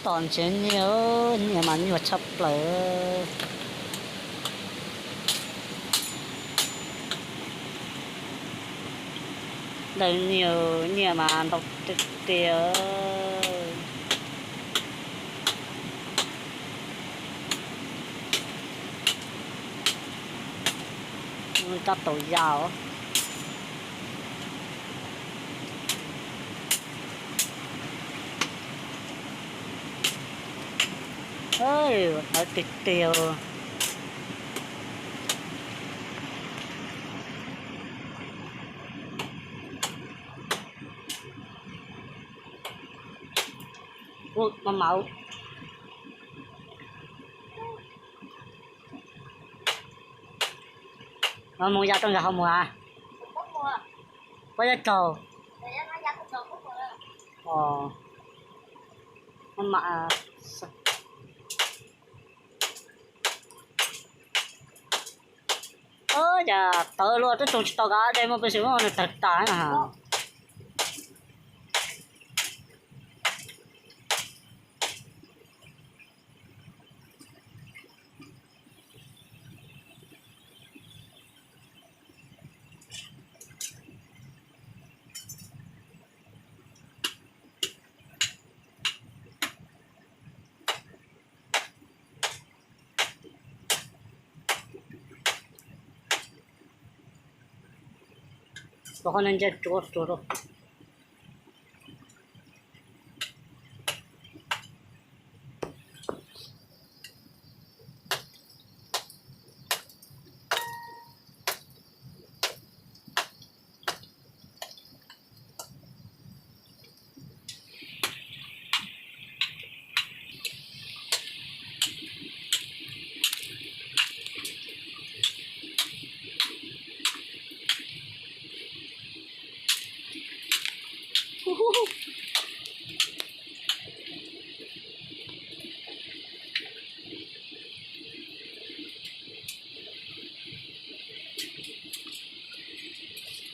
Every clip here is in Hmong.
Tom ntsev nyiaj, nyiaj mas nyuaj tshaj plaws. Daim nyiaj, nyiaj mas ntau tiag tiag. Rab taum yau. Tawv tiag tiag. Ua mov mauv. Mus ya rau nkawd hauv mus a. Pob zeb tsaug. Mov mauv. Cas tawv luaj, twb tsoo tsis tau kav dej, muaj pes xwm muab nws tawg tas na. Tus qhov no nce ruav ruav rau.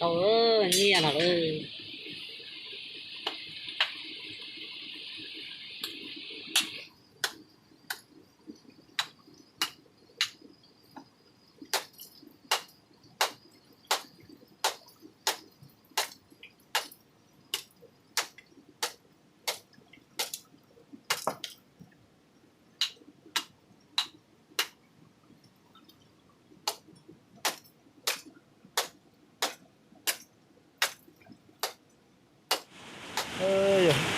Tau nyiaj no lawm.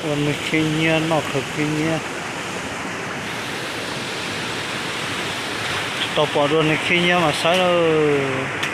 Ua nws khib nyiab, noj khaws khib nyiab. Tsis tau pom dua nws khib nyiab mas saib lawm.